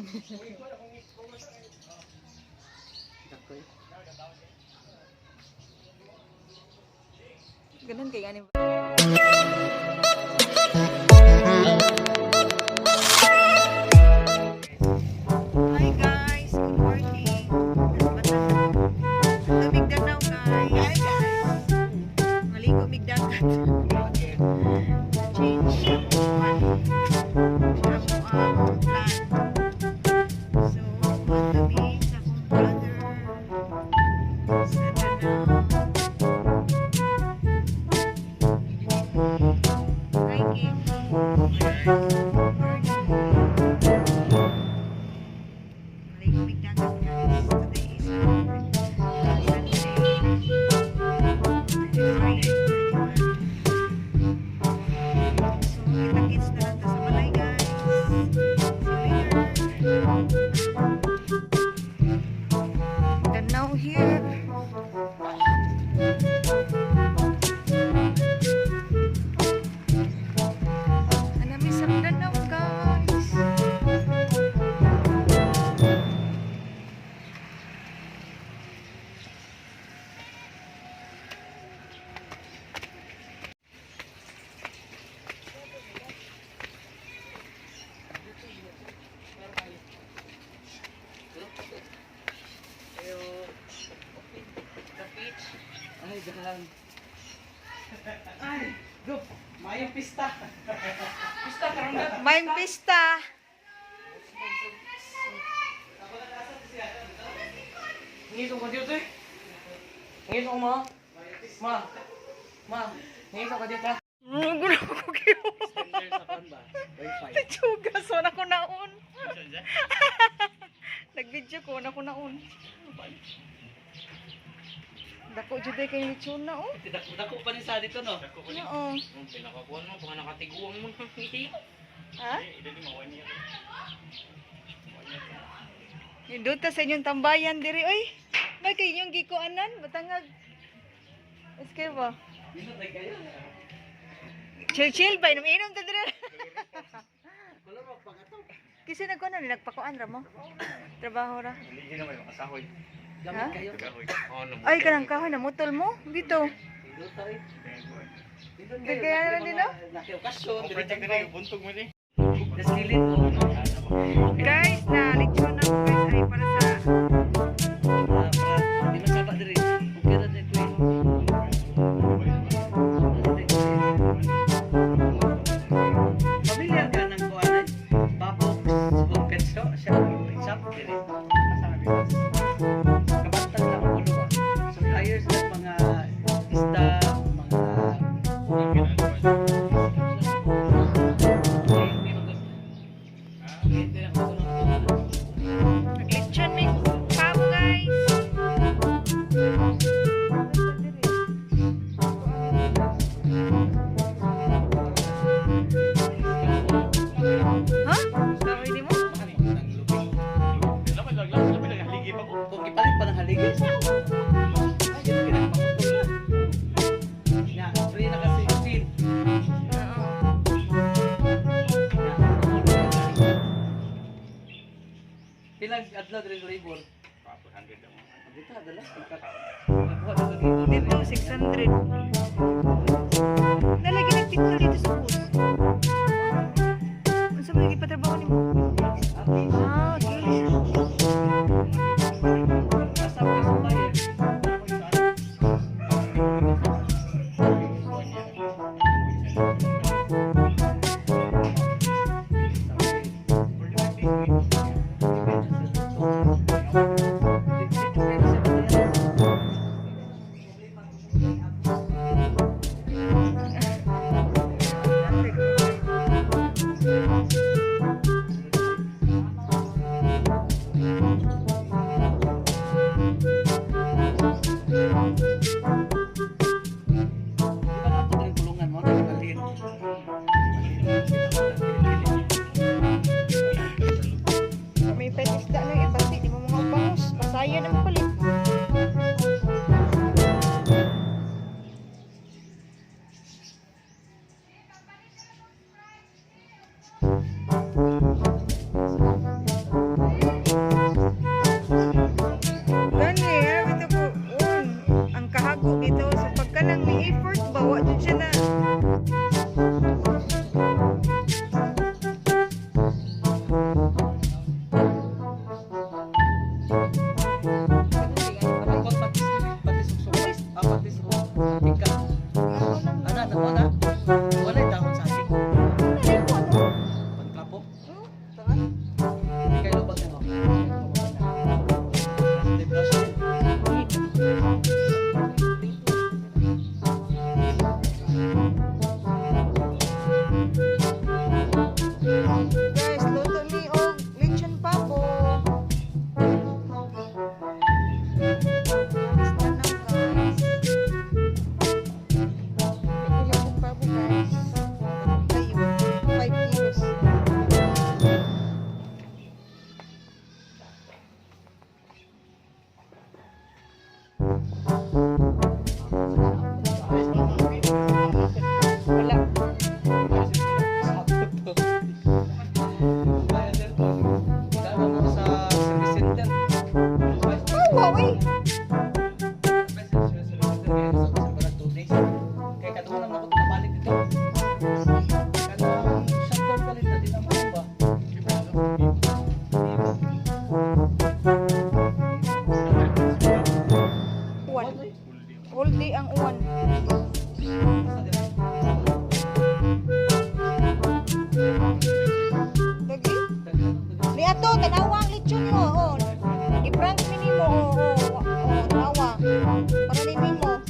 Dakoy. Ganun kay gani. Hi guys, good morning. Tumig danaw, guys. Hi guys. Maligo mig dagat. Change ang ang plan. So, kami sa akong brother sa Danao. Hi, Kim. Morning. Maligo mig dagat, guys. Today is Sunday, February 31. So, kita-kits na lang ta sa balay, guys. See you later. Danao here. Naa mi sa Danao, guys. Ayo. The peach. Ay, dahan. Ay, go. Mayong pista. Pista karong gabi. May pista. Ngito ko dito eh. Ngito ko, ma. Ma. Ma. Ngito ko dito. Gulo ko kayo. Sender sa kan ba? Wi-Fi. Tsugas, wala ko naon. Nag-video ko, wala ko naon. Dako jud ay kay lechon na, oh. Dako dako pa ni sa dito, no. Oo. Ang pinakakuan mo, baka nakatiguang mo. Ha? Nindota sa inyong tambayan diri oy. May kay inyong gikuanan batangag. SK ba? Dito tayo kayo. Chill chill ba, inom inom ta diri. Wala mo pagato. Kasi nagkuan ni nagpakuan ra mo. Trabaho ra. Hindi naman makasahoy. Lamig kayo. Kahoy. Oh, no. Ay, kanang kahoy na mutol mo dito. Dito tayo. Dito Di kaya na lang din, no? Nakiokasyon. Ang project na buntog mo ni. Das kilid mo. Guys, na lechon na guys ay para sa Para di masaba diri. Okay ra diri ko eh. Familiar ka ng kuan ay? Babox Home Pet Shop, siya pet shop diri. Kabantag lang ang ulo ba? Suppliers ng mga isda, mga Naglechon mi pabo, guys. Ha? Kahoy ni mo? Kung ipalit pa ng haligi. Ay, yun, pinapakutol na. Na, free na kasi yung. Oo. Pilang adlaw diri sa labor? 400 ang Dito dala. Nagkuha na sa dito. Dito 600. Nalagi nagpicture dito sa bus. Unsa man gipatrabaho nimo? Ah, okay. Asa mo yung supplier? Di ba nato rin tulungan mo na balhin? Oh, tanawa ang lechon mo. Oh. I-prank mi nimo. Oh. Tanawa. Para ni nimo.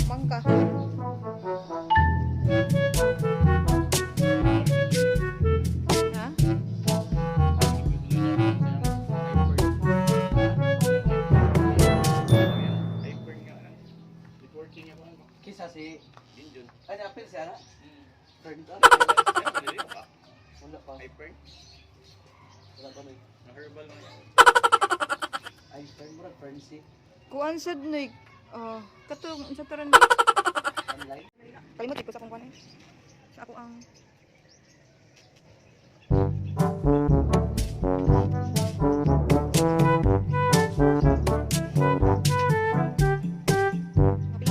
Mangka. Ha? Hyper nga lang. Networking ako. Kisa si Jinjun. Ay, na-appeal siya na? Turned on. Wala pa. Hyper. Wala pa na. Na herbal man yan. Ay, fern mo rin, fern si. Kuan sad noy. Oh, katong sa taran. Online. Kalimot ko sa akong kuan eh. Sa ako ang Ay,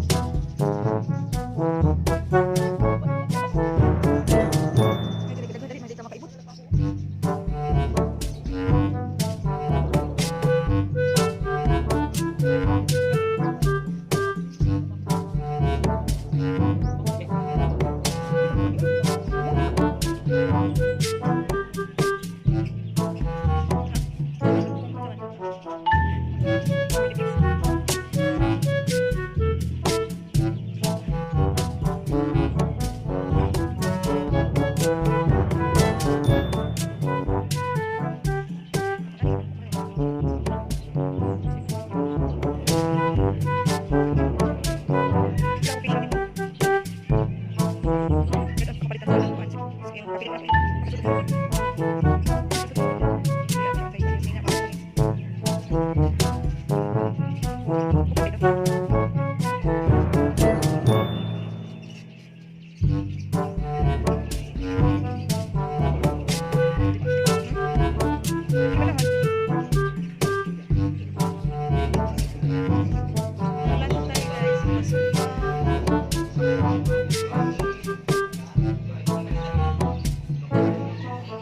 isa. Ay, dali, dali, dali, dali ka makaibot.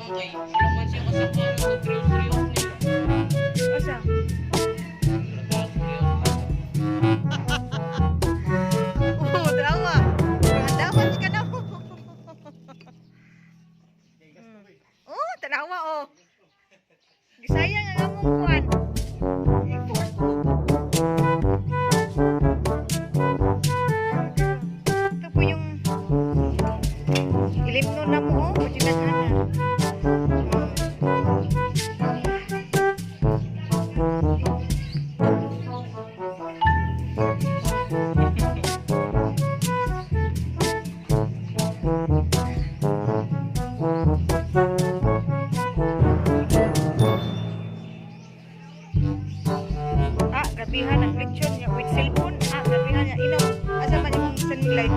Okay, wala man siya kasama sa trio-trio nila. Asa? Oh, drama. Dapat ka na. Oh, tanawa oh. Gisayang ang among kuan. Ito po yung ilimno na mo oh, pagdinagana. Ah, grabihan ang lechon niya with cellphone. Ah, grabihan niya. Inom. Asa man imong sunlight?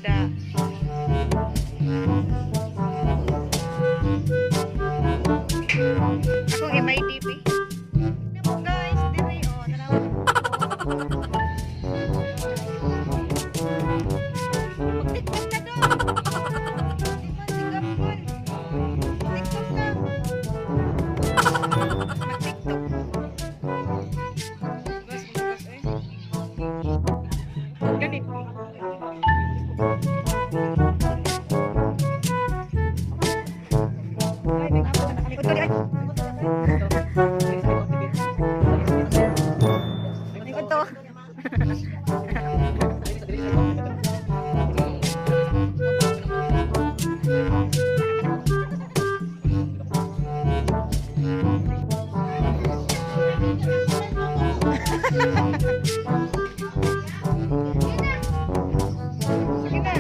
Da. Akong MIDB. Namo guys, diri oh, tanawa. Mag-TikTok ka doon. Di ba, sigapon? TikTok ka. Mag-TikTok. Gas, gas, eh. Ganit. Ay, nag-abot na kami. Ito, ay. Ito. Sige na.